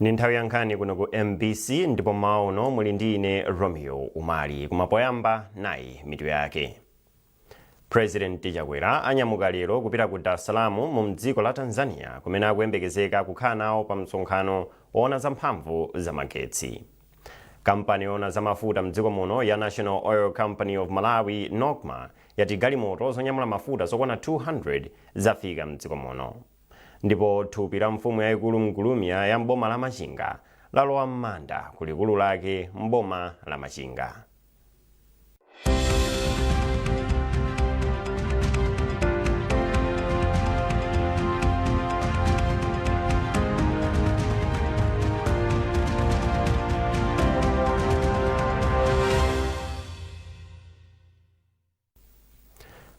Ndi nthawi ya nkhani kuno ku MBC, ndipo mmawa uno muli ndi ine Romeo Umali. Koma poyamba, nayi mitu yake. President Chakwera anyamuka lero kupita ku Dar es Salaam mu mdziko la Tanzania, kumene akuyembekezeka kukhala nawo pa msonkhano woona za mphamvu za magetsi. Kampani yoona za mafuta mdziko muno ya National Oil Company of Malawi, NOCMA, yati galimoto zonyamula mafuta zokwana 200 zafika mdziko muno. Ndipo thupi la mfumu yayikulu Mgulumya ya m'boma la Machinga lalowa m'manda ku likulu lake m'boma la Machinga.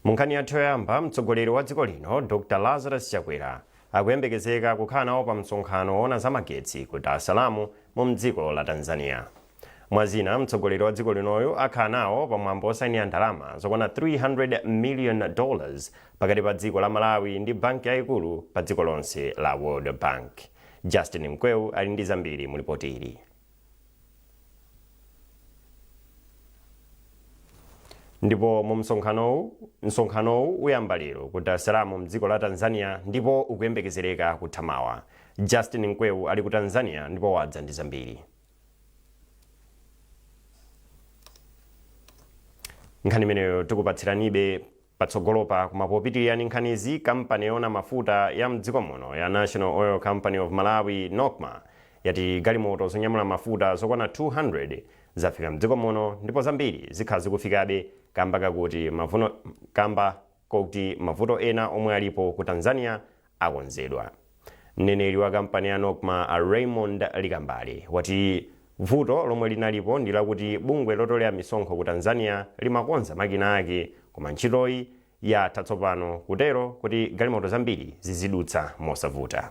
Mu nkhani yathu yoyamba, mtsogoleri wa dziko lino Dr Lazarus Chakwera akuyembekezeka kukhala nawo pa msonkhano woona za magetsi ku Dar es Salaam mu mdziko la Tanzania. Mwazina, mtsogoleri wa dziko linoyu akhala nawo pa mwambo osayinira ndalama zokwana $300 million pakati pa dziko la Malawi ndi banki yayikulu pa dziko lonse la World Bank. Justin Mkweu ali ndi zambiri mu lipoti ili. Ndipo mu msonkhanowu uyamba lero ku Dar es Salaam mdziko la Tanzania ndipo ukuyembekezereka kutha mawa. Justin Mkweu ali ku Tanzania ndipo wadza ndi zambiri. Nkhani imeneyo tikupatsiranibe patsogolopa, koma popitirira ndi nkhanizi, kampani yoona mafuta ya mdziko muno ya National Oil Company of Malawi, NOCMA, yati galimoto zonyamula mafuta zokwana 200 zafika mdziko muno ndipo zambiri zikhala zikufikabe kamba kokuti mavuto ena omwe alipo ku Tanzania akonzedwa. Mneneri wa kampani ya NOCMA a Raymond Likambale wati vuto lomwe linalipo ndi lakuti bungwe lotolera misonkho ku Tanzania limakonza makina ake, koma ntchitoyi yatha tsopano kutero kuti galimoto zambiri zizidutsa mosavuta.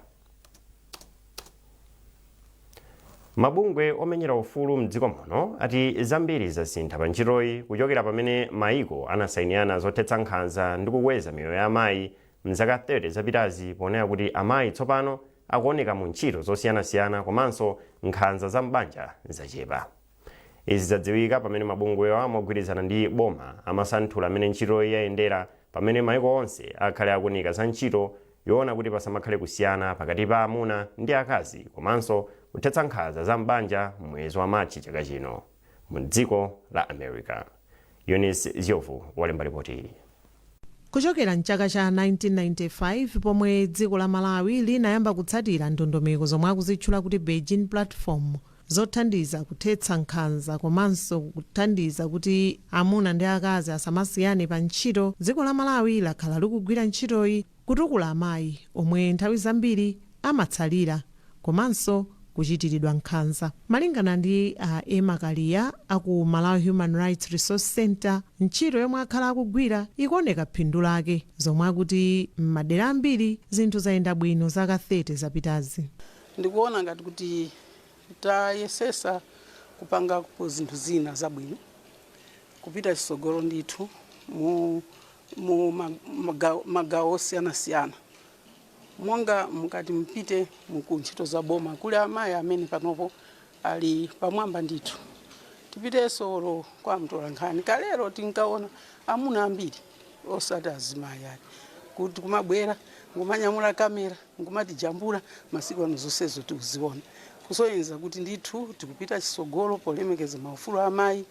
Mabungwe omenyera ufulu mdziko muno ati zambiri zasintha pa ntchitoyi kuchokera pamene maiko anasainirana zothetsa nkhanza ndi kukweza miyoyo ya amayi mzaka 30 zapitazi, ponena kuti amayi tsopano akuoneka mu ntchito zosiyanasiyana komanso nkhanza za m'banja zachepa. Izi zadziwika pamene mabungwewa mogwirizana ndi boma amasanthula mmene ntchitoyi yayendera pamene maiko onse akhale akuunika za ntchito yoona kuti pasamakhale kusiyana pakati pa amuna ndi akazi komanso kuthetsa nkhanza za m'banja mwezi wa March chaka chino mu dziko la America. Eunice Zyovu walemba ripoti ili. Kuchokera mchaka cha 1995 pomwe dziko la Malawi linayamba kutsatira ndondomeko zomwe akuzitchula kuti Beijing Platform zothandiza kuthetsa nkhanza komanso kuthandiza kuti amuna ndi akazi asamasiyane pa ntchito, dziko la Malawi lakhala likugwira ntchitoyi kutukula amayi omwe nthawi zambiri amatsalira komanso kuchitiridwa nkhanza. Malingana ndi a Emma Kaliya aku Malawi Human Rights Resource Centre, ntchito yomwe akhala akugwira ikuoneka phindu lake, zomwe akuti m'madera ambiri zinthu zayenda bwino zaka 30 zapitazi. Ndikuona ngati kuti tayesesa kupangapo zinthu zina zabwino, kupita chitsogolo ndithu mu magawo osiyanasiyana, monga mukati mpite ku ntchito za boma, kuli amayi amene panopo ali pamwamba ndithu. Tipitenso olo kwa mtolankhani, kalero tinkaona amuna ambiri osati azimayi ake kuti kumabwera nkumanyamula kamera nkumatijambula. Masiku ano zonsezo tikuziona, kusonyeza kuti ndithu tikupita chitsogolo polemekeza maufulu a amayi.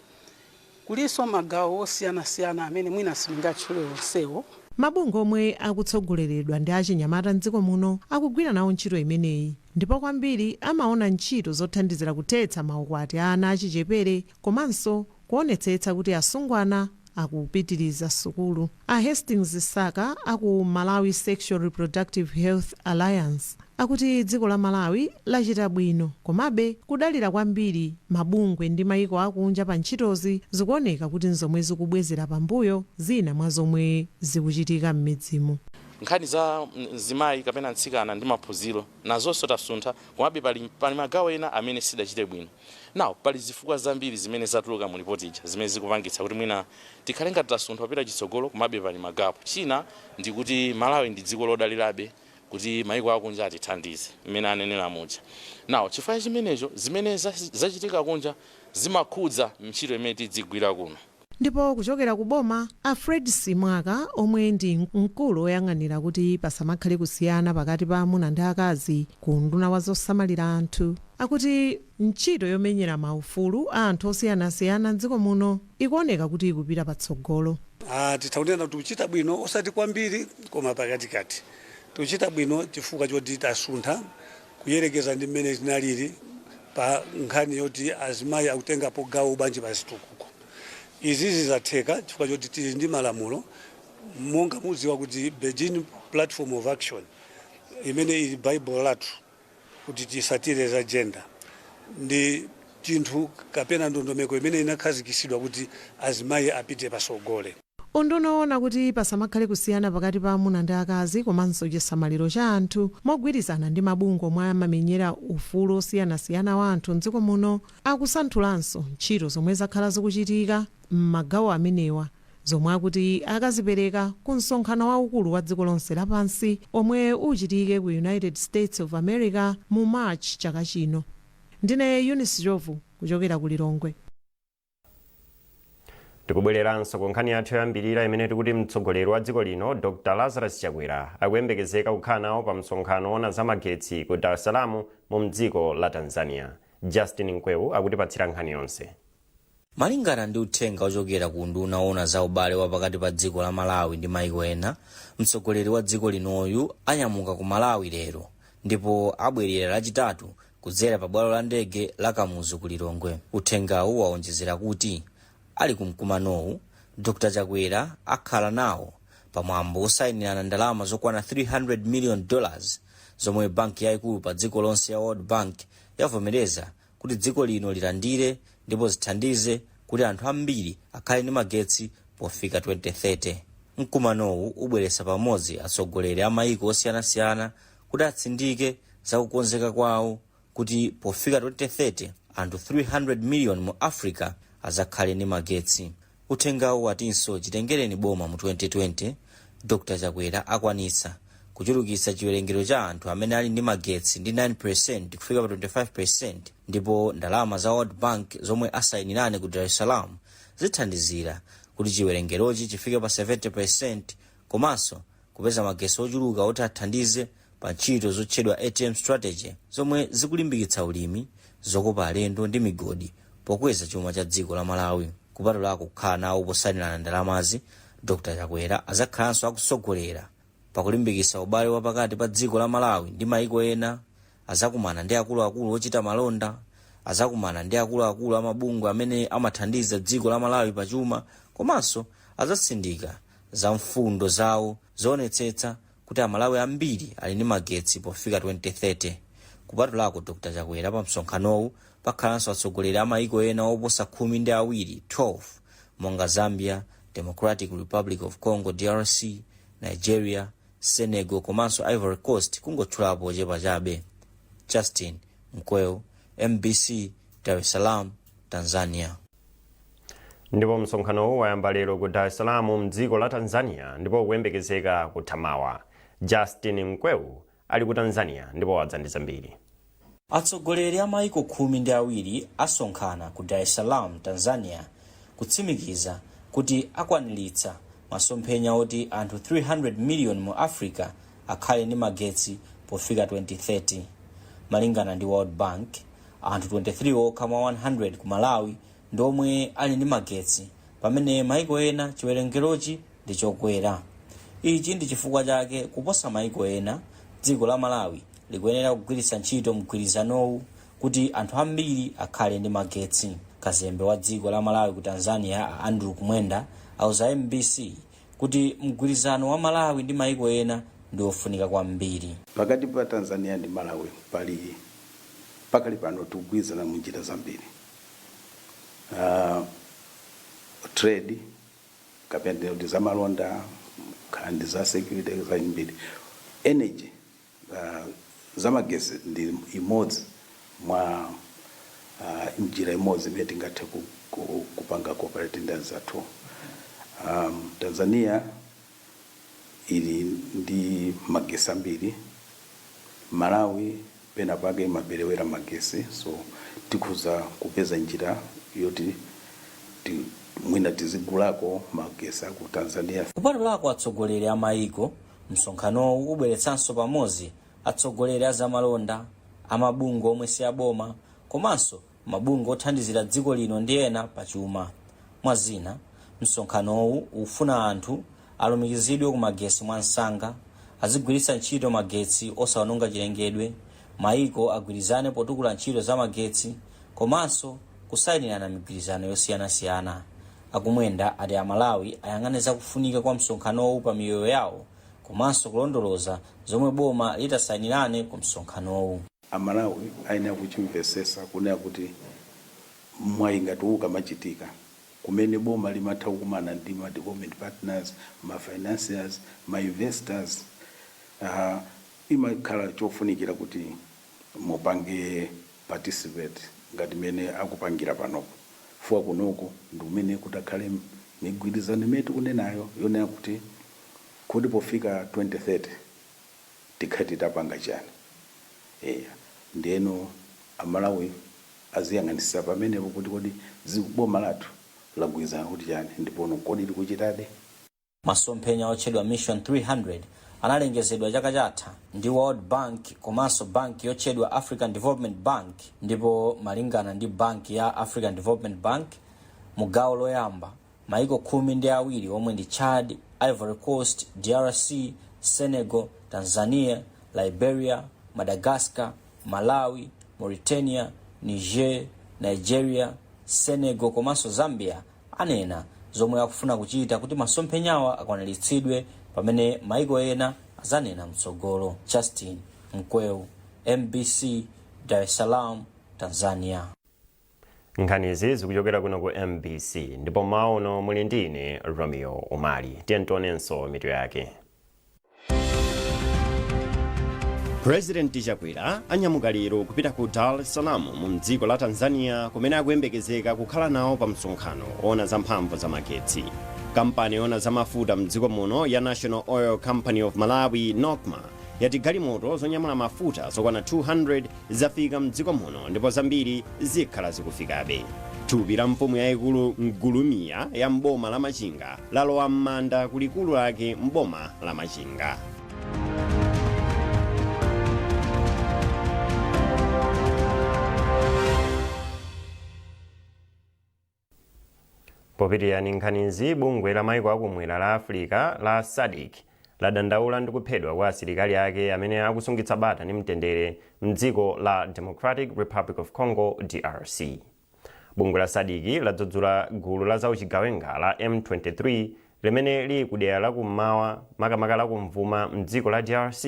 Kulinso magawo osiyanasiyana amene mwina sindingatchule onsewo. Mabungwe omwe akutsogoleredwa ndi achinyamata mdziko muno akugwira nawo ntchito imeneyi, ndipo kwambiri amaona ntchito zothandizira kuthetsa maukwati a ana achichepere komanso kuonetsetsa kuti asungwana akupitiriza sukulu. A Hastings Saka aku Malawi Sexual Reproductive Health Alliance akuti dziko la Malawi lachita bwino, komabe kudalira kwambiri mabungwe ndi mayiko akunja pa ntchitozi zikuoneka kuti nzomwe zikubwezera pambuyo zina mwa zomwe zikuchitika m'midzimu. Nkhani za mzimayi kapena mtsikana ndi maphunziro nazonso tasuntha, komabe pali magawo ena amene sidachite bwino. Now, pali zifukwa zambiri zimene zatuluka mu ripoti ija zimene zikupangitsa kuti mwina tikhale ngati tasuntha kupita chitsogolo, komabe pali ma gap. China ndikuti Malawi ndi dziko lodalirabe Kuti maiko akunja atithandize mmene anenera muja. Now, chifukwa chimenecho, zimene zachitika kunja zimakhudza ntchito imene tidzigwira kuno. Ndipo kuchokera ku boma, a Fred Simwaka, omwe ndi mkulu woyang'anira kuti pasamakhale kusiyana pakati pa amuna ndi akazi ku unduna wa zosamalira anthu, akuti ntchito yomenyera maufulu a anthu osiyanasiyana mdziko muno ikuoneka kuti ikupita patsogolo. Titha kunena kuti tikuchita bwino, osati kwambiri koma pakatikati. Tikuchita bwino chifukwa choti tasuntha kuyerekeza ndi mmene tinalili pa nkhani yoti azimayi akutengapo gawo bwanji pa zitukuko. Izi zizatheka chifukwa choti tili ndi malamulo, monga mudziwa kuti Beijing Platform of Action, imene ili Bible lathu kuti tisatire za gender, ndi chinthu kapena ndondomeko imene inakhazikitsidwa kuti azimayi apite pasogole. Unduna owona kuti pasamakhale kusiyana pakati pa amuna ndi akazi komanso chisamaliro cha anthu, mogwirizana ndi mabungwe omwe amamenyera ufulu osiyanasiyana wa anthu mdziko muno, akusanthulanso ntchito zomwe zakhala zikuchitika m'magawo amenewa, zomwe akuti akazipereka ku msonkhano waukulu wa dziko lonse lapansi omwe uchitike ku United States of America mu March chaka chino. Ndine Eunice Jovu kuchokera ku Lilongwe. Tikubwereranso ku nkhani yathu yoyambirira imene tikuti mtsogoleri wa dziko lino, Dr Lazarus Chakwera, akuyembekezeka kukhala nawo pa msonkhano wona zamagetsi ku Dar es Salaam mu mdziko la Tanzania. Justin Mkwewu akutipatsira nkhani yonse. Malingana ndi uthenga ochokera ku unduna owona za ubale wa pakati pa dziko la Malawi ndi maiko ena, mtsogoleri wa dziko linoyu anyamuka ku Malawi lero ndipo abwerera Lachitatu kudzera pa bwalo la ndege la Kamuzu ku Lilongwe. Uthengawu waonjezera kuti ali ku mkumanowu, Dr Chakwera akhala nawo pamwambo osayinirana ndalama zokwana $300 million zomwe banki yayikulu pa dziko lonse ya World Bank yavomereza kuti dziko lino lilandire, ndipo zithandize kuti anthu ambiri akhale ndi magetsi pofika 2030. Mkumanowu ubweretsa pamodzi atsogoleri a mayiko osiyanasiyana kuti atsindike za kukonzeka kwawo kuti pofika 2030 anthu 300 million mu Africa azakhale ndi magetsi. Uthengawu watinso chitengereni boma mu 2020, Dr Chakwera akwanitsa kuchulukitsa chiwerengero cha anthu amene ali ndi magetsi ndi 9% kufika pa 25%, ndipo ndalama za World Bank zomwe asayinirane ku Dar es Salaam zithandizira kuti chiwerengerochi chifike pa 70%, komanso kupeza magetsi ochuluka oti athandize pa ntchito zotchedwa ATM strategy, zomwe zikulimbikitsa ulimi, zokopa alendo ndi migodi pokweza chuma cha dziko la Malawi. Kupatulako kukhala nawo posayinirana ndalamazi, Dr Chakwera azakhalanso akusogolera pakulimbikitsa ubale wapakati pa dziko la Malawi ndi maiko ena. Azakumana ndi akuluakulu ochita malonda, azakumana ndi akuluakulu amabungwe amene amathandiza dziko la Malawi pachuma, komanso azatsindika za mfundo zawo zoonetsetsa kuti Amalawi ambiri ali ndi magetsi pofika 2030. Kupatulako Dr Chakwera, pa msonkhanowu pakhalanso atsogoleri a maiko ena oposa 12, 12, monga Zambia, Democratic Republic of Congo, DRC, Nigeria, Senegal komanso Ivory Coast, kungotchulapo ochepa chabe. Justin Mkweu, MBC, Dar es Salaam, Tanzania. Ndipo msonkhanowu wayamba lero ku Dar es Salaam mdziko la Tanzania ndipo ukuyembekezeka kutha mawa. Justin Mkweu ali ku Tanzania ndipo wadza ndi zambiri. Atsogoleri a maiko 12 asonkhana ku Dar es Salaam, Tanzania, kutsimikiza kuti akwaniritsa masomphenya oti anthu 300 million mu Africa akhale ndi magetsi pofika 2030. Malingana ndi World Bank, anthu 23 okha mwa 100 ku Malawi ndi omwe ali ndi magetsi, pamene maiko ena chiwerengerochi ndi chokwera. Ichi ndi chifukwa chake kuposa maiko ena, dziko la Malawi likuyenera kugwiritsa ntchito mgwirizanowu kuti anthu ambiri akhale ndi magetsi. Kazembe wa dziko la Malawi ku Tanzania, a Andrew Kumwenda, auza MBC kuti mgwirizano wa Malawi ndi maiko ena ndi ofunika kwambiri. Pakati pa Tanzania ndi Malawi pali pakali pano tikugwirizana mu njira zambiri, trade kapena kuti zamalonda, khala ndi za security zambiri, energy, zamagesi ndi imodzi mwa njira imodzi imene tingathe kupanga cooperate ndi anzathu. Tanzania ili ndi magesi ambiri. Malawi pena pake imaperewera magesi, so tikhoza kupeza njira yoti mwina tizigulako magesi aku Tanzania. Kupatulako atsogoleri a mayiko, msonkhanowu ubweretsanso pamodzi atsogoleri a zamalonda, amabungwe omwe si aboma, komanso mabungwe othandizira dziko lino ndi ena pachuma. Mwazina, msonkhanowu ufuna anthu alumikizidwe ku magesi mwansanga, azigwiritsa ntchito magetsi osawononga chilengedwe, mayiko agwirizane potukula ntchito za magetsi, komanso kusayinirana migwirizano yosiyanasiyana. Akumwenda ati Amalawi ayang'ane zakufunika kwa msonkhanowu pa miyoyo yawo, komanso kulondoloza zomwe boma litasayinirane ku msonkhanowu. Amalawi ayenera kuchimvesesa kunena kuti mwayi ngati uwu ukamachitika, kumene boma limatha kukumana ndi ma development partners, ma financiers, ma investors, imakhala chofunikira kuti mupange participate ngati mene akupangira panopo fuwa kunoko, ndi kumene kutakhale migwirizano imene tikunenayo yonena kuti kodi pofika 2030 tikhale titapanga chani. Eya, ndiyeno Amalawi aziyang'anisisa pamenepo kuti kodi boma lathu lagwirizana kuti chani, ndipono kodi likuchitadi. Masomphenya otchedwa Mission 300 analengezedwa chaka chatha ndi World Bank komanso banki yotchedwa African Development Bank. Ndipo malingana ndi banki ya African Development Bank, mu gawo loyamba maiko 12 omwe ndi Chad, Ivory Coast, DRC, Senegal, Tanzania, Liberia, Madagascar, Malawi, Mauritania, Niger, Nigeria, Senegal komanso Zambia anena zomwe akufuna kuchita kuti masomphenyawa akwaniritsidwe, pamene maiko ena azanena mtsogolo. Justin Mkweu, MBC, Dar es Salaam, Tanzania. Nkhanizi zikuchokera kuno ku MBC, ndipo mauno muli ndi ine Romeo Umali. Tiye tionenso mitu yake. President Chakwera anyamuka lero kupita ku Dar es Salaam mu mdziko la Tanzania, kumene akuyembekezeka kukhala nawo pa msonkhano ona za mphamvu za magetsi. Kampani yona za mafuta mdziko muno ya National Oil Company of Malawi, NOCMA, yati galimoto zonyamula mafuta zokwana 200 zafika mdziko muno, ndipo zambiri zikhala zikufikabe. Thupi la mfumu yayikulu Mgulumiya ya mboma la Machinga lalowa m'manda ku likulu lake mboma la Machinga. Popitirani nkhanizi, bungwe la maiko akumwera la Africa la SADC ladandaula ndi kuphedwa kwa asilikali ake amene akusungitsa bata ndi mtendere mdziko la Democratic Republic of Congo, DRC. Bungwe la SADC ladzudzula gulu la zauchigawenga la M23 limene lili kudera lakummawa, makamaka lakumvuma mdziko la DRC,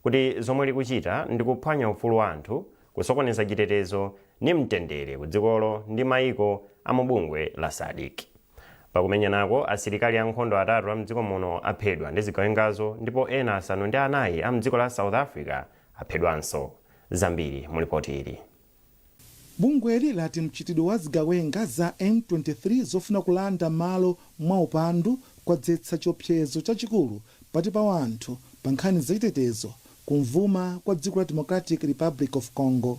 kuti zomwe likuchita ndi kuphwanya ufulu wa anthu, kusokoneza chitetezo ndi mtendere ku dzikolo ndi maiko amubungwe la SADC. Pakumenyanako, asilikali ankhondo atatu a mdziko muno aphedwa ndi zigawengazo, ndipo ena 9 a mdziko la South Africa aphedwanso. Zambiri mulipoti ili. Bungweli lati mchitidwe wa zigawenga za M23 zofuna kulanda malo mwaupandu kwadzetsa chiopsezo chachikulu pati pa anthu pa nkhani zachitetezo kumvuma kwa dziko la Democratic Republic of Congo.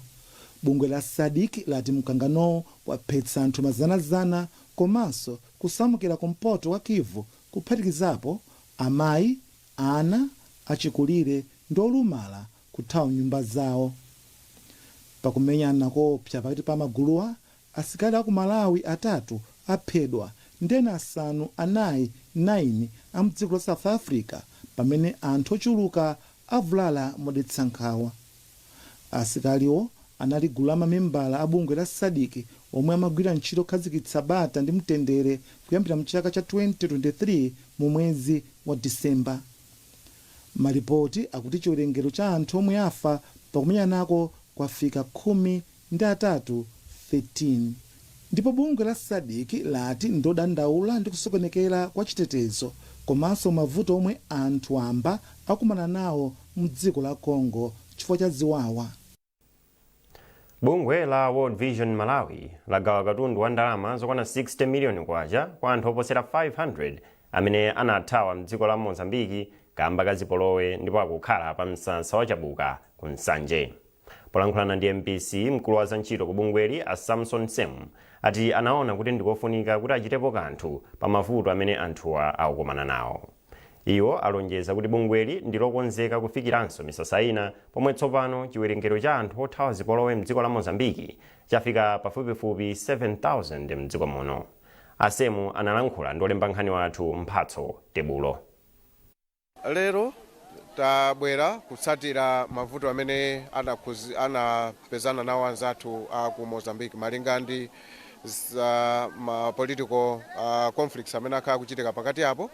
Bungwe la SADC lati mkanganowo waphetsa anthu mazanazana komanso kusamukira kumpoto kwa Kivu, kuphatikizapo amayi, ana, achikulire ndi olumala kuthawa nyumba zawo. Pakumenyana koopsa pakati pa maguluwa, asilikali aku Malawi atatu aphedwa ndi ena 4 9 a mdziko la South Africa, pamene anthu ochuluka avulala modetsa nkhawa. Asilikaliwo anali gulu la mamembala a bungwe la SADC omwe amagwira ntchito kukhazikitsa bata ndi mtendere kuyambira mchaka cha 2023 mu mwezi wa Disemba. Malipoti akuti chiwerengero cha anthu omwe afa pakumenyanako kwafika 13, 13, ndipo bungwe la SADC lati ndodandaula ndi kusokonekera kwa chitetezo komanso mavuto omwe anthu amba akumana nawo mdziko la Congo chifukwa cha ziwawa. Bungwe la World Vision Malawi lagawa katundu wa ndalama zokwana 60 miliyoni kwacha kwa anthu oposera 500 amene anathawa mdziko la Mozambiki kamba ka zipolowe, ndipo akukhala pa msasa wa Chabuka ku Ku Nsanje, polankhulana ndi MBC, mkulu wa zantchito ku bungweli a Samson Sem ati anaona kuti ndikofunika kuti achitepo kanthu pa mavuto amene anthuwa akukumana nawo. Iwo alonjeza kuti bungweli ndilokonzeka kufikiranso misasa ina, pomwe tsopano chiwerengero cha anthu othawa zipolowe mdziko la Mozambiki chafika pafupifupi 7000 mdziko muno. Asemu analankhula ndi olemba nkhani wathu Mphatso Tebulo. Lero tabwera kutsatira mavuto amene anapezana nawo anzathu a ku Mozambique malinga ndi za ma political conflicts amene akhala kuchitika pakati apo.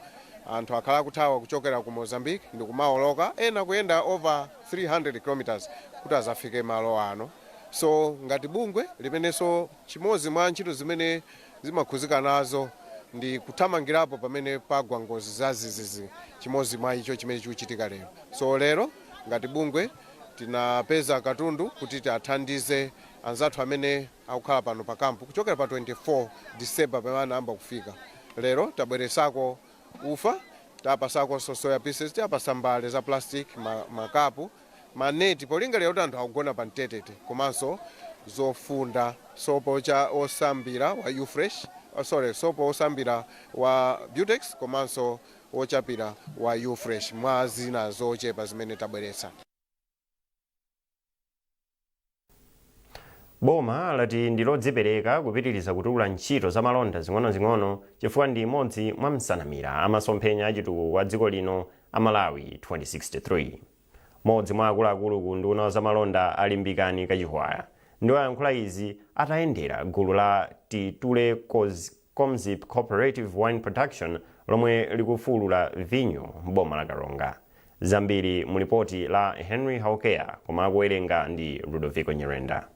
Anthu akhala akuthawa kuchokera ku Mozambique ndi kumawoloka, ena kuyenda over 300 kilometers kuti azafike malo ano. So ngati bungwe limenenso chimodzi mwa ntchito zimene zimakhuzika nazo ndi kuthamangirapo pamene pagwa ngozi zazizizi, chimodzi mwa icho chimene chikuchitika lero. So lero ngati bungwe tinapeza katundu kuti tiathandize anzathu amene akukhala pano pa kampu kuchokera pa 24 December pamene anayamba kufika. Lero tabweresako ufa, tapasakonso soya pieces, tapasa mbale za plastic, makapu, maneti polingalira kuti anthu akugona pa mtetete, komanso zofunda, sopo cha osambira wa Ufresh, oh, sorry, sopo osambira wa Butex komanso wochapira wa Ufresh, mwa zina zochepa zimene tabweretsa. Boma lati ndi lodzipereka kupitiriza kutukula ntchito za malonda zing'onozing'ono chifukwa ndi imodzi mwa msanamira amasomphenya achitukuko a dziko lino a Malawi 2063. Mmodzi mwa akuluakulu ku unduna wa zamalonda a Limbikani Kachikwaya ndiwo ayankhula izi atayendera gulu la Titule Comzip Cooperative Wine Production lomwe likufulula vinyo m'boma la Karonga. Zambiri mu lipoti la Henry Haukea, koma akuwerenga ndi Ludovico Nyirenda.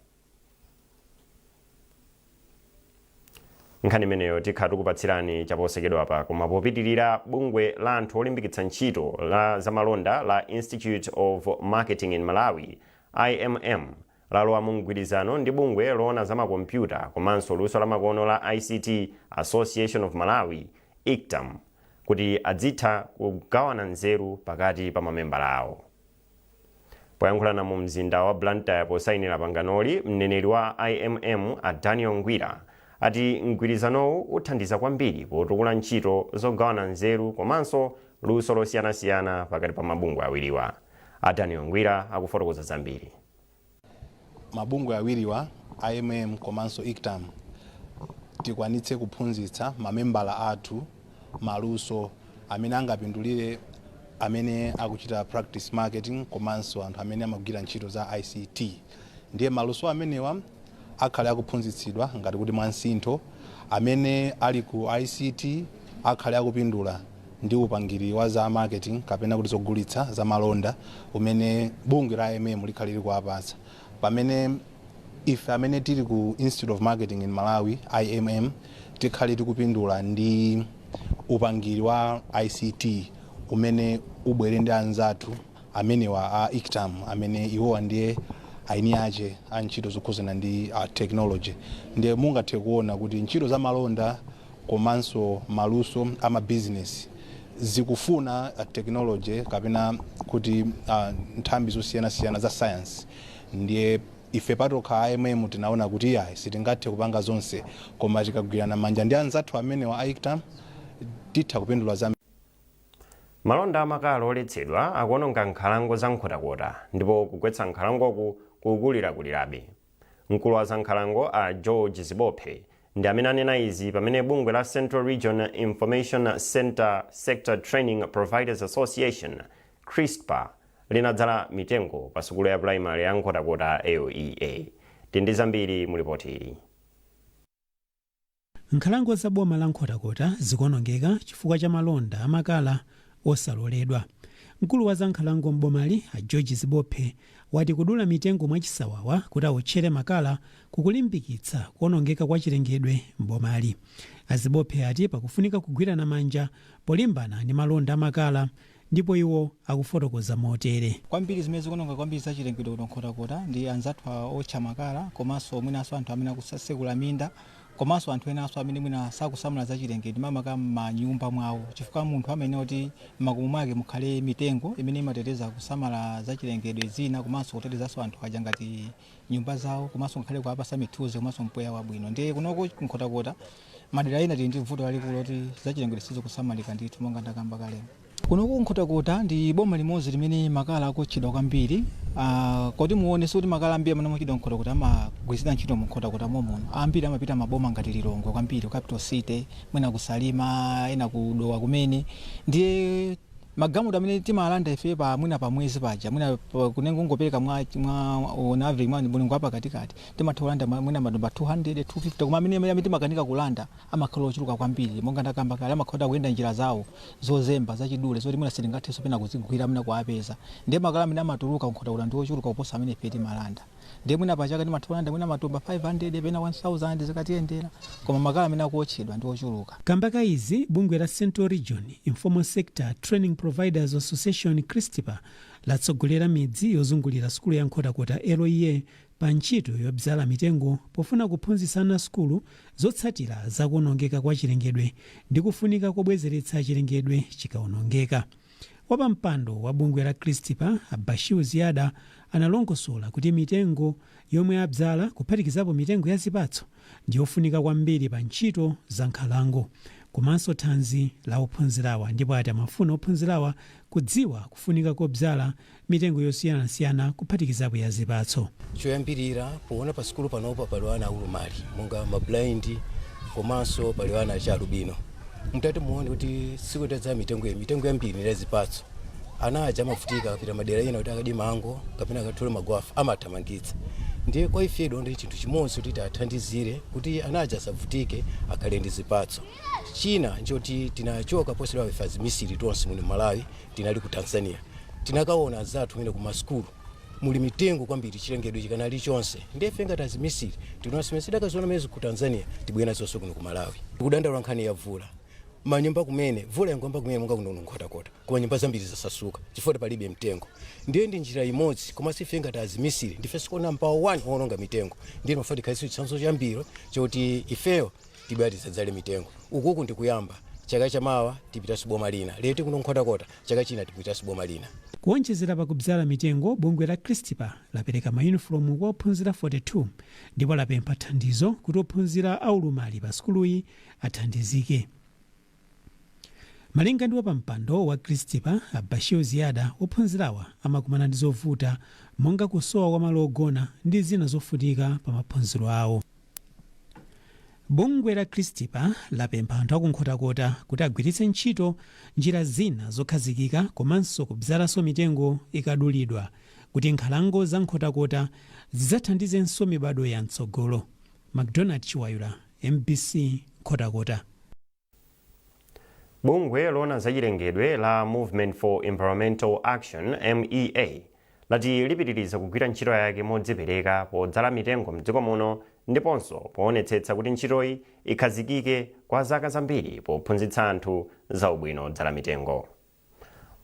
Nkhani imeneyo tikhala tikupatsirani chaposachedwapa, koma popitirira, bungwe la anthu olimbikitsa ntchito la zamalonda la Institute of Marketing in Malawi, IMM, lalowa mu mgwirizano ndi bungwe loona za makompyuta komanso luso la makono la ICT Association of Malawi, ICTAM, kuti adzitha kugawana nzeru pakati pa mamembala awo. Poyankhulana mu mzinda wa Blantyre posayinira panganoli, mneneri wa IMM a Daniel Ngwira ati mgwirizanowu uthandiza kwambiri potukula ntchito zogawana nzeru komanso luso losiyanasiyana pakati pa mabungwe awiriwa. A Daniel Ngwira akufotokoza zambiri. Mabungwe awiriwa, IMM komanso ICTAM, tikwanitse kuphunzitsa mamembala athu maluso amene angapindulire amene akuchita practice marketing komanso anthu amene amagwira ntchito za ICT. Ndiye maluso amenewa akhale akuphunzitsidwa ngati kuti mwansintho. Amene ali ku ICT akhale akupindula ndi upangiri wa za marketing kapena kuti zogulitsa za malonda umene bungwe la IMM likhale likuwapatsa, pamene ife amene tili ku Institute of Marketing in Malawi, IMM, tikhale tikupindula ndi upangiri wa ICT umene ubwere ndi anzathu amenewa a ICTAM, amene iwowa ndiye aini ache a ntchito zokhuzana ndi technology. Ndiye mungathe kuona kuti ntchito za malonda komanso maluso a mabizinesi zikufuna technology kapena kuti nthambi zosiyanasiyana za science. Ndiye ife patokha IMM tinaona kuti iyayi, sitingathe kupanga zonse, koma tikagwirana manja ndi anzathu amenewa a ICTAM titha kupindula zambiri. Malonda amakala oletsedwa akuononga nkhalango za Nkhotakota ndipo kugwetsa nkhalangoku kukulirakulirabe. Mkulu wa zankhalango a George Zibophe ndi amene anena izi pamene bungwe la Central Region Information Center Sector Training Providers Association, CRISPA, linadzala mitengo pa sukulu ya primary ya Nkhotakota LEA. Tindi zambiri mu lipoti ili. Nkhalango za boma la Nkhotakota zikuonongeka chifukwa cha malonda amakala osaloledwa. Mkulu wa zankhalango m'bomali a George Zibophe wati kudula mitengo mwachisawawa kuti awotchere makala kukulimbikitsa kuonongeka kwa chilengedwe m'bomali. A Zibophe ati pakufunika kugwirana manja polimbana ndi malonda amakala, ndipo iwo akufotokoza motere. Kwambiri zimene zikuononga kwambiri zachilengedwe kuno Nkhotakota ndi anzathu otcha makala, komanso mwinanso anthu amene akusekula minda. Komanso anthu enanso amene mwina sakusamala zachilengedwe, makamaka m'manyumba mwawo, chifukwa munthu amene kuti m'makomo mwake mukhale mitengo imene imateteza kusamala zachilengedwe zina, komanso kutetezanso anthu aja ngati nyumba zawo, komanso ngakhale kuwapasa mithunzi komanso mpweya wabwino. Ndiye kunoko Nkhotakota, madera ena tili ndi vuto lalikulu loti zachilengedwe sizikusamalika ndithu. Monga ndakamba kalemo, kunoku Nkhotakota ndi boma limodzi limene makala akotchedwa kwambiri. Kodi muone sikuti makala ambiri amene amachedwa Nkhotakota amagwiritsidwa ntchito mu Nkhotakota momuno. Ambiri amapita maboma ngati Lilongwe kwambiri, Capital City, mwina kuSalima, ena kuDowa kumene. Ndiye magalimoto amene timalanda ife pa mwina pa mwezi paja, mwina kunengo ngopereka mwa on average, mwa mulingo wapakatikati, timatha kulanda mwina matumba 200, 250. Koma amene timakanika kulanda amakhala ochuluka kwambiri. Monga ndakamba kale, amakhala kuyenda njira zawo zozemba, zachidule, zoti mwina sitingathenso pena kuzigwira, mwina kuwapeza. Ndiye makala amene amatuluka Nkhotakota ndi ochuluka kuposa amene ife timalanda. Ndiye mwina pachaka timatha kulanda mwina matumba 500 pena 1000 zikatiyendera, koma makala amene akuotchedwa ndi ochuluka. Kamba ka izi, bungwe la Central Region Informal Sector Training Providers Association, CRISTPA, latsogolera midzi yozungulira sukulu ya Nkhotakota LEA pa ntchito yobzala mitengo, pofuna kuphunzitsa ana sukulu zotsatira zakuwonongeka kwa chilengedwe ndi kufunika kobwezeretsa chilengedwe chikawonongeka. Wapampando wa bungwe la CRISTPA, Abashiu Ziyada, analongosola kuti mitengo yomwe abzala, kuphatikizapo mitengo ya zipatso, ndiyofunika kwambiri pa ntchito za nkhalango komanso thanzi la ophunzirawa, ndipo ati amafuna ophunzirawa kudziwa kufunika kobzala mitengo yosiyanasiyana, kuphatikizapo ya zipatso. Choyambirira, poona pa sukulu panopa pali ana aulumali monga ma blind, komanso pali ana achialubino. Mutati muone kuti siku tadza mitengo iyi, mitengo yambiri ndi zipatso, ana aja amavutika akapita madera ena kuti akadye mango kapena akathole magwafa, amathamangitsa. Ndiye kwa ifedo ndi chinthu chimodzi kuti tiathandizire kuti ana aja asavutike, akhale ndi zipatso. China nchoti tinachoka posera ife azimisiri tonse muno Malawi, tinali ku Tanzania, tinakaona anzathu kumene ku masukulu muli mitengo kwambiri, chilengedwe chikanali chonse. Ndiye ife ngati azimisiri tinasimene sidakaziona mezi ku Tanzania, tibwera zonse kuno ku Malawi kudandaula nkhani ya vula. Manyumba kumene vula yangomba kumene, monga kuno Nkhotakota, koma nyumba zambiri zasasuka chifukwa palibe mtengo. Ndiye ndi njira imodzi. Koma sife ngati azimisiri ndife sikona mpawo 1 owononga mitengo. Ndiye mafati khaliso chitsanzo chambiri choti ifeyo tibwera tisadzale mitengo. Ukuku ndikuyamba, chaka chamawa tipitanso boma lina. Lero tikuno Nkhotakota, chaka china tipitanso boma lina. Kuonjezera pakubzala mitengo, bungwe la CRISTPA lapereka mayunifomu kwa ophunzira 42 ndipo lapempha thandizo kuti ophunzira aulumali pa sukuluyi athandizike. Malinga ndi wapampando wa CRISTPA, Abashir Ziyada, ophunzirawa amakumana ndi zovuta monga kusowa kwa malo ogona ndi zina zofunika pa maphunziro awo. Bungwe la CRISTPA lapempha anthu akuNkhotakota kuti agwiritse ntchito njira zina zokhazikika komanso kubzalanso mitengo ikadulidwa, kuti nkhalango za Nkhotakota zidzathandizenso mibadwo ya mtsogolo. MacDonald Chiwayula, MBC, Nkhotakota. Bungwe loona zachilengedwe la Movement for Environmental Action, MEA, lati lipitiriza kugwira ntchito yake modzipereka podzala mitengo mdziko muno, ndiponso poonetsetsa kuti ntchitoyi ikhazikike kwa zaka zambiri pophunzitsa anthu za ubwino odzala mitengo.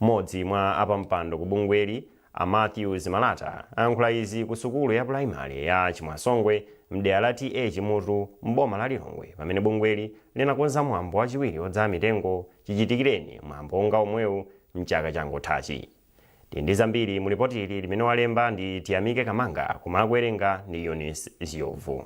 Mmodzi mwa apampando ku bungweli, a Matthews Malata, ayankhula izi ku sukulu ya pulaimali ya Chimwasongwe mdera la TA Chimutu m'boma la Lilongwe, pamene bungweli linakonza mwambo wachiwiri wodzala mitengo chichitikireni mwambo wonga omwewu mchaka changothachi. Tili ndi zambiri mu lipoti ili limene walemba ndi Tiyamike Kamanga, koma akuwerenga ndi Eunice Ziovu.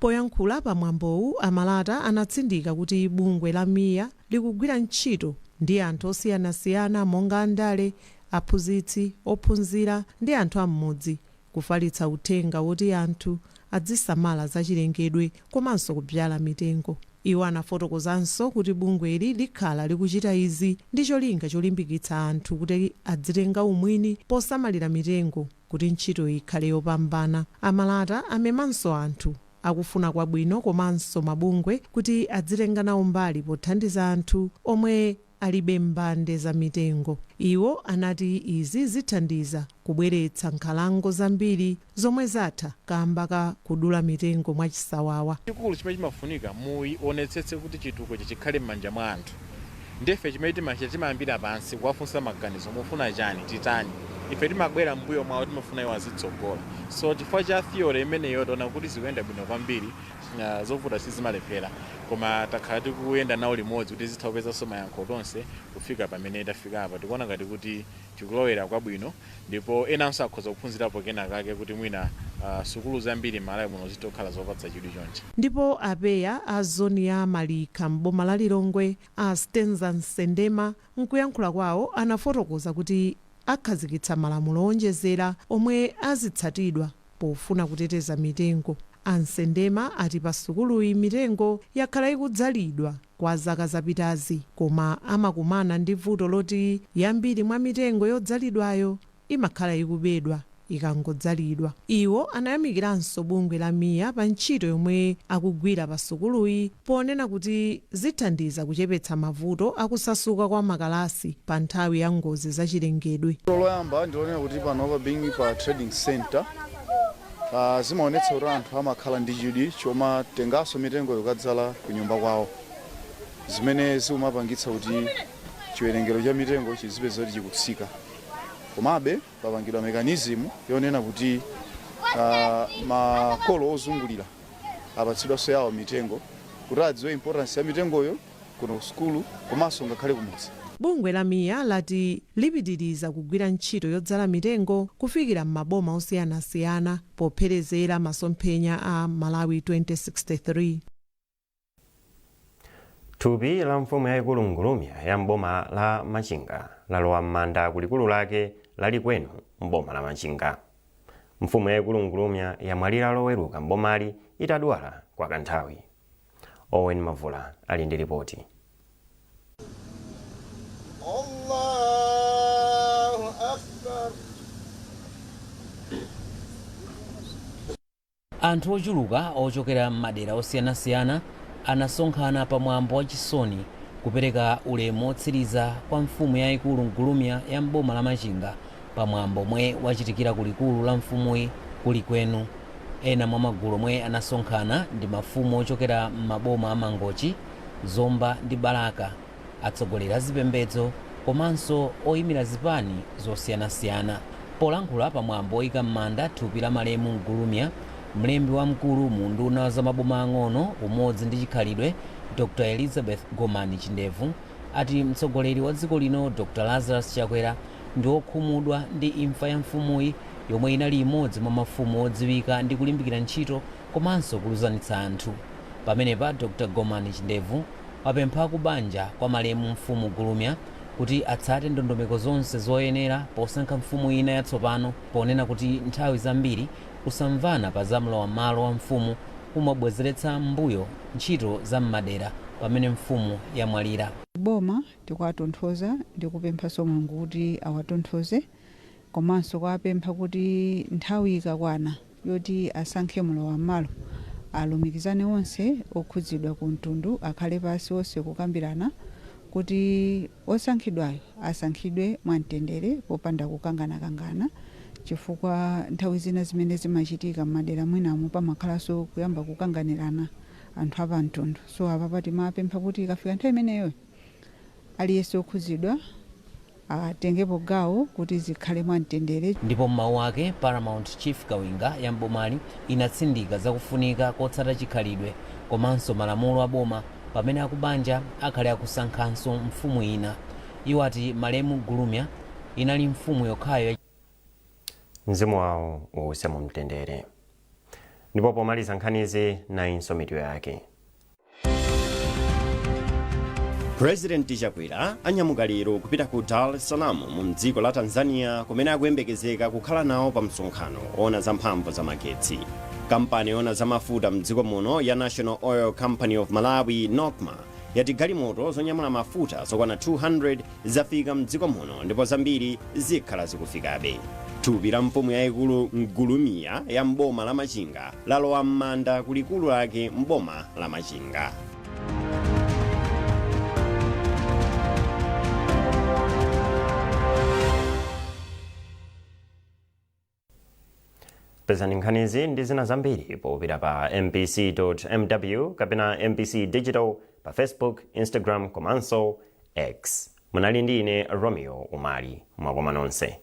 Poyankhula pamwambowu, Amalata anatsindika kuti bungwe la MEA likugwira ntchito ndi anthu osiyanasiyana monga andale, aphunzitsi, ophunzira ndi anthu am'mudzi kufalitsa uthenga woti anthu azisamala zachilengedwe komanso kubyala mitengo. Iwo anafotokozanso kuti bungweli likhala likuchita izi ndi cholinga cholimbikitsa anthu kuti adzitenga umwini posamalira mitengo kuti ntchito ikhale yopambana. Amalata amemanso anthu akufuna kwabwino komanso mabungwe kuti adzitenga nawo mbali pothandiza anthu omwe alibe mbande za mitengo. Iwo anati izi zithandiza kubweretsa nkhalango zambiri zomwe zatha kamba ka kudula mitengo mwachisawawa. Chikulu chimene chimafunika, muonetsetse kuti chitukuko chikhale m'manja mwa anthu. Ndife chimene timachita, timayambira pansi kuwafunsa maganizo: mufuna chani, titani? Ife timabwera mbuyo mwawo, timafuna iwo azitsogola. So chifukwa cha theory imeneyo, taona kuti zikuyenda bwino kwambiri. Zovuta sizimalephera, koma takhala tikuyenda nawo limodzi kuti zitha kupezanso mayankho tonse kufika pamene tafika apa. Tikuona ngati kuti tikulowera kwabwino, ndipo enanso akhoza kuphunzirapo kenakake kuti mwina sukulu zambiri m'Malawi muno zitokhala zopatsa chidwi chonchi. Ndipo apeya a zoni ya Malikha m'boma la Lilongwe, a Stenza Nsendema, nkuyankhula kwawo anafotokoza kuti akhazikitsa malamulo owonjezera omwe azitsatidwa pofuna kuteteza mitengo. Ansendema ati pa sukuluyi mitengo yakhala ikudzalidwa kwa zaka zapitazi, koma amakumana ndi vuto loti yambiri mwa mitengo yodzalidwayo imakhala ikubedwa ikangodzalidwa. Iwo anayamikiranso bungwe la MIA pa ntchito yomwe akugwira pa sukuluyi, ponena kuti zithandiza kuchepetsa mavuto akusasuka kwa makalasi pa nthawi ya ngozi zachilengedwe. Loyamba ndilonena kuti panopa being pa trading center, zimaonetsa kuti anthu amakhala ndi chidwi chomatenganso mitengo yokadzala ku nyumba kwawo, zimene zimapangitsa kuti chiwerengero cha mitengo chizipeza kuti chikutsika. Komabe papangidwa mechanism yonena kuti makolo ozungulira apatsidwanso yawo mitengo kuti adziwe importance ya mitengoyo kuno ku sukulu komanso ngakhale kumudzi. Bungwe la MIA lati lipitiriza kugwira ntchito yodzala mitengo kufikira m'maboma osiyanasiyana popherezera masomphenya a Malawi 2063. Thupi la mfumu yayikulu Ngulumya ya mboma la Machinga lalowa m'manda kulikulu lake lalikwenu mboma la Machinga. Mfumu yayikulu Ngulumya yamwalira Loweruka mbomali itadwala kwa kanthawi. Owen Mavula ali ndi ripoti. Allahu Akbar. Anthu ochuluka ochokera m'madera osiyanasiyana anasonkhana pa mwambo wachisoni kupereka ulemu otsiriza kwa mfumu yayikulu Ngulumya ya mboma la Machinga pa mwambo omwe wachitikira ku likulu la mfumuyi ku Likwenu. Ena mwa magulu omwe anasonkhana ndi mafumu ochokera m'maboma a Mangochi, Zomba ndi Balaka, atsogoleri a zipembedzo komanso oyimira zipani zosiyanasiyana. Polankhula pa mwambo oyika m'manda thupi la malemu Ngulumya, mlembi wamkulu mu unduna za maboma ang'ono, umodzi ndi chikhalidwe, Dr Elizabeth Gomani Chindevu, ati mtsogoleri wa dziko lino Dr Lazarus Chakwera ndi wokhumudwa ndi imfa ya mfumuyi yomwe inali imodzi mwa mafumu odziwika ndi kulimbikira ntchito komanso kuluzanitsa anthu. Pamenepa Dr Gomani Chindevu wapempha kubanja kwa malemu mfumu Gulumya kuti atsate ndondomeko zonse zoyenera posankha mfumu ina yatsopano, ponena kuti nthawi zambiri kusamvana pa zamlowam'malo wa mfumu kumabwezeretsa m'mbuyo ntchito za m'madera pamene mfumu yamwalira. Boma tikuwatonthoza ndi kupemphanso Mulungu kuti awatonthoze, komanso kuwapempha kuti nthawi ikakwana yoti asankhe mlowam'malo, alumikizane onse okhudzidwa ku mtundu, akhale pasi onse kukambirana kuti osankhidwayo asankhidwe mwamtendere popanda kukanganakangana, chifukwa nthawi zina zimene zimachitika m'madera mwinamo pamakhalanso kuyamba kukanganirana anthu apamtundu. So apapa timapempha kuti ikafika nthawi imeneyo aliyense okhudzidwa atengepo gawo kuti zikhale mwamtendere. Ndipo m'mawu ake, Paramount Chief Kawinga ya mbomali inatsindika zakufunika kotsata chikhalidwe komanso malamulo a boma pamene akubanja akhale akusankhanso mfumu ina. Iwo ati malemu Gulumya inali mfumu yokhayo. Mzimu wawo uwuse mu mtendere. Ndipo pomaliza nkhanizi, nayinso mitu yake. President Chakwera anyamuka lero kupita ku Dar es Salaam mu mdziko la Tanzania kumene akuyembekezeka kukhala nawo pa msonkhano ona za mphamvu za magetsi. Kampani yoona za mafuta mdziko muno ya National Oil Company of Malawi, NOCMA, yati galimoto zonyamula mafuta zokwana 200 zafika mdziko muno ndipo zambiri zikhala zikufikabe. Thupi la mfumu yayikulu Ngulumiya ya mboma la Machinga lalowa m'manda ku likulu lake mboma la Machinga. Pezani nkhanizi ndi zina zambiri popita pa mbc.mw kapena MBC Digital pa Facebook, Instagram komanso X. Munali ndi ine Romeo Umali. Mwakoma nonse.